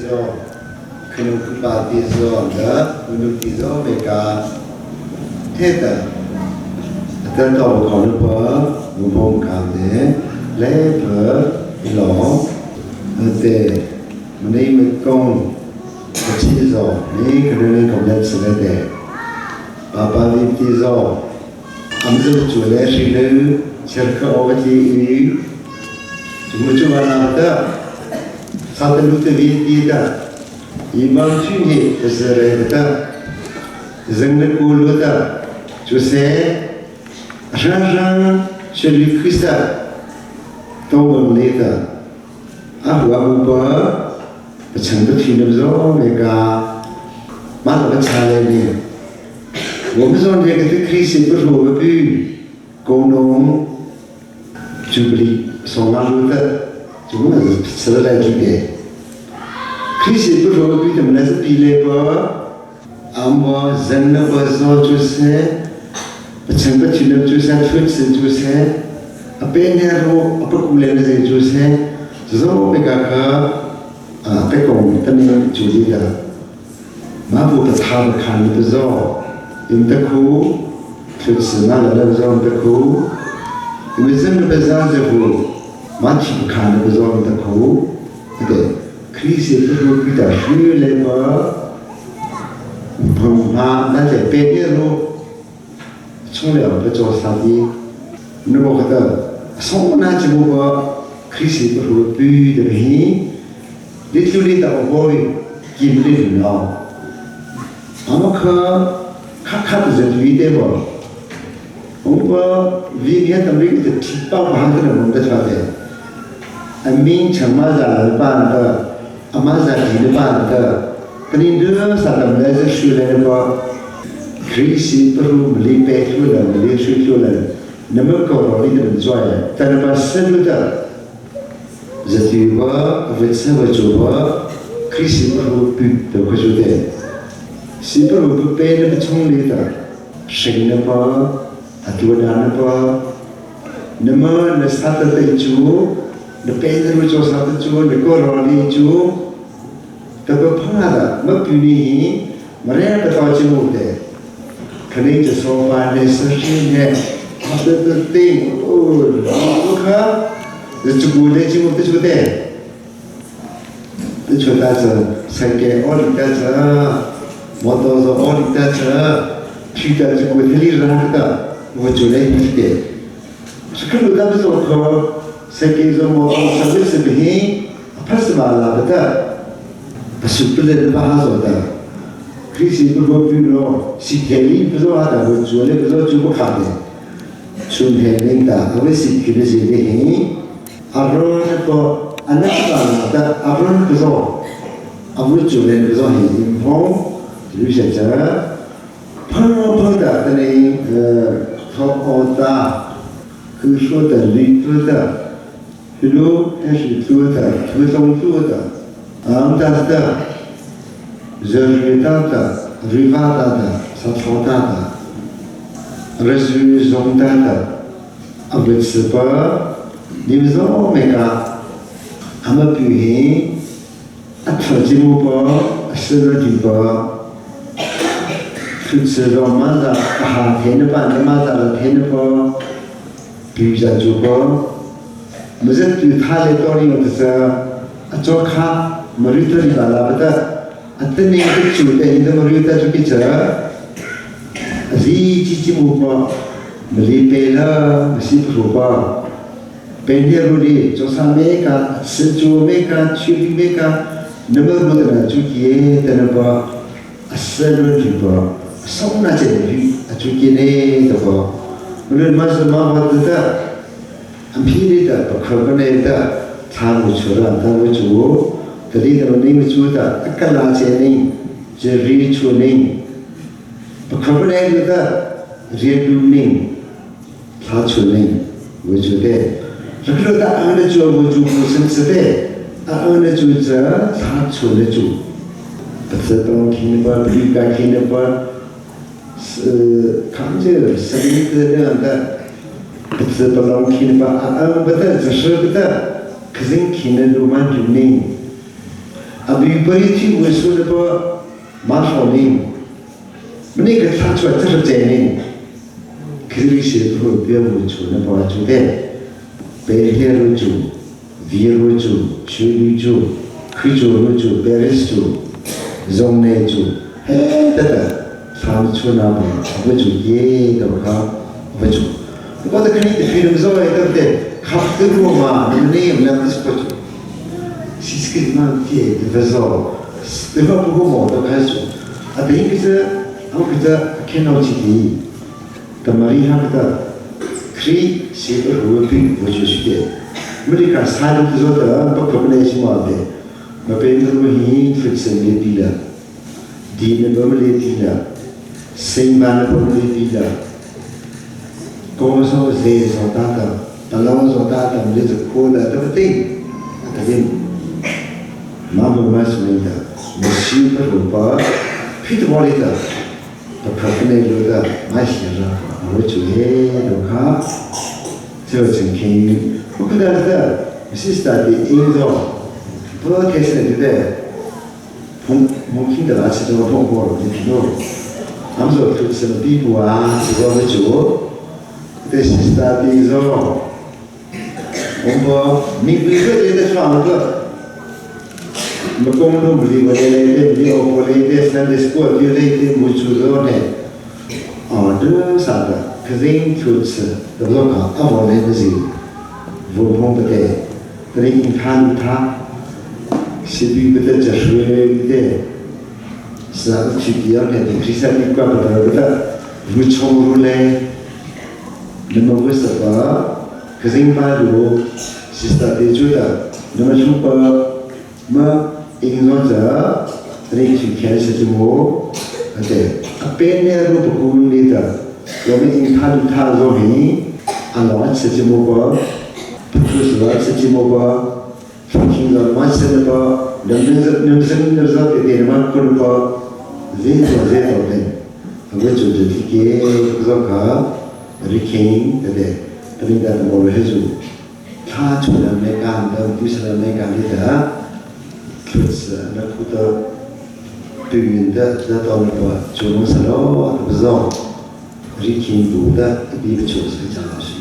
zo khanu kupa ti zo da unu ti zo me ka the ta ta to ko lu pa mu bom ka te le pa lo te mani me kong chi zo ni khanu ni kom le se le te pa pa vi ti zo am zu chu le shi le cher ka o ti i chu chu wa na ta sa te lu te vi ti ta i ma chu ni se re ta zeng le ku lu ta chu se ra ra celui Christ to wang le ta a hua u pa pa chang ta thi nam zo me ka ma la pa cha le ni 我们说那个是 Christ 不是我们比工农就不离上马路的，就我们是吃了来几点。Christ 不是我们比他们那是比来不，俺们人那不说就是，不成不去了就是出吃就是，啊别那罗啊不过来的人就是，就是我们个个啊别讲他们主义的，马不他不看不着，因得苦，出吃那了那不着得苦，因为人不着这苦，马去不看不着得苦，对，Christ 不是比较虚来不，碰怕那在别的路，从来不做啥的，那么个送那就个 Christ 不是比的平，你处理到我金的了，俺们可卡卡的人遇的不，我们为年的每个提报行的我们的条件，俺们成嘛在办的，俺们在地的办的，跟你这啥的来是学来的不，Christ 不是没白出来，没学出来，那么高道理的人做呀，但是把深入的。日对我，为什么做我？Christ 不是不的可做的，是不如不背那个冲力的，神的吧，啊多难的吧，那么那啥的对主，那背的路做啥的主，那个劳力主，这个怕的没比你，没人不到节目的，肯定就说话那是谁呢？他这个对哦，我看。这个的节目不出的，不出但是三个奥利但是，我到时奥利但是，去的这个特里让的，我就来一点。是可能他们说可，三个是我三个视频，拍什么了不得，不是不能把他说的。可是不过比如是田里不说他的，我做的不说就不看的，春天领导，我们是去的是的很。阿罗那个阿那个的阿罗不说，阿不主人不说很红，就写着，砰砰的那里从澳大，可说的绿做的，比如还是做的，土松做的，俺们的，热水大的，瑞发大的，啥超大的，热水中大的，阿不吃吧。你们说每个，他们表现，啊，出节目不，是个地方，出吃了嘛子，啊，天的饭的嘛子，天的不，比较做不，没是对他的道理就是，啊，做卡没有得里巴拉不得，啊，等你个做的，你都没有得就给这，啊，这节目不，没里背了，没是不说不。本地路的做啥每个吃住每个去的每个，那么我的呢就给的那个生日就个送那些就就给那个，我们嘛是嘛嘛的的，俺皮里的不可不那的，他不出了他不住，这里头你们住的，个垃圾呢，这里出呢，不可不那的，热度呢，他出呢，我觉得。这个他按的做我就不生气的，按的做这他出的做，不是当听的吧，不该听的吧，是看着生意的这样的，不是不让听的吧，按不得，只是不得，可是听的都蛮就呢。A bi pari thi wo su le pa ma hro ning mani ka thla chua cha che ning khiri se thu bia wo chu na pa chu de pe he ru chu vi ru chu chu lu chu khi chu ru chu Paris chu zong ne chu he ta ta thlam chu na pa wo chu ye da ka wo chu ko ta khani te film zo ai ta te khap te ru ma ni ne na ko chu 是这个嘛铁的说，对方不过毛都开始，啊，等于个是，我给他看到几滴，但嘛你看个他，可以写个和平我就是的，没得看啥都做的，不可能是嘛的，我被那个很负责的地了，地呢不么的地了，生嘛不么的地了，高烧热烧大的，把老烧大的，没得哭了，对不对？啊，对。妈妈妈是那个，我媳妇我爸，皮特包里的，他可不能留的，买鞋子，我就哎，我看，这个真便宜，我看到是，是啥的音乐，不知道开始对不对？碰我听的那些都碰过了，你听到？他们说投资了地步啊，这个没做，这是啥的音乐？我们你不是在说那个？မကုံလို့မလီဝလေလေဒီအိုပိုလေတဲ့ဆန်ဒစ်ကိုဒီလေတဲ့မူချူရောနဲ့အော်ဒစာ的可人出吃的不可阿王来的是我碰不得，这里他他是对不得这水的，是啊，去第二天的，其实你怪不得不得，如冲入来，那么为什么？可人把路是啥的住的，那么如果么？应当者，你去看是什么？对，啊，边呢都不顾你的，我们因他他若明，啊，老吃什么个，不是说吃什么个，听着我吃的个，能能能生能说的点嘛，可能个，人做人做的，我就是这个这个，你听对不对？这边的我们是做，他出来没干的，不是来没干的。就是那苦的对云的那到那个九龙山喽，不知道，你听读的比不就是讲老师。